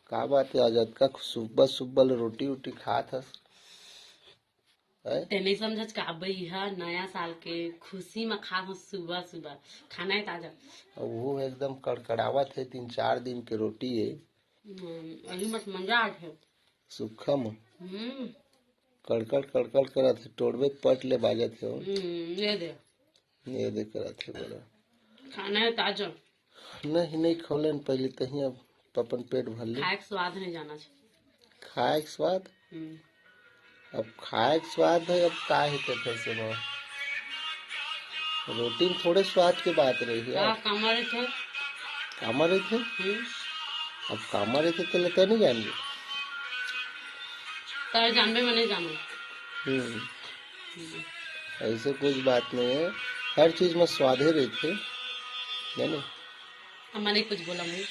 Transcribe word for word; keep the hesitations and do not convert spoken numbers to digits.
का बात हे, आज अतका सुबह सुबह ले रोटी उटी खात हस? हैं? ते नहीं समझच का, अबे इहा नया साल के खुशी में खात हस सुबह सुबह। खाना हे ताजा। अब वो एकदम कड़कड़ावत हे, तीन चार दिन के रोटी हे। हम्म, अभी मत मजा आथे। सूखा में हम्म। कड़कड़ कड़कड़ करत हे, टोड़बे पट ले बाजत हे। हम्म, ये दे। ये दे करत हे बड़ा। खाना हे ताजा। नहीं, नहीं खौलन पहले तही, अब अपन पेट भर ले। खाए के स्वाद नहीं जाना चाहिए। खाए के स्वाद? हम्म। अब खाए के स्वाद हे, अब का हे ते फिर से वो? रोटी में थोड़े स्वाद के बात रही का है। कामा रहिथे? कामा रहिथे? हम्म। अब कामा रहिथे तेला ते नहीं जान ले। तारे जानबे में नहीं जानो। हम्म, ऐसे कुछ बात नहीं है, हर चीज में स्वादे रहिथे, जाने। अब मैं नहीं कुछ बोला मैं।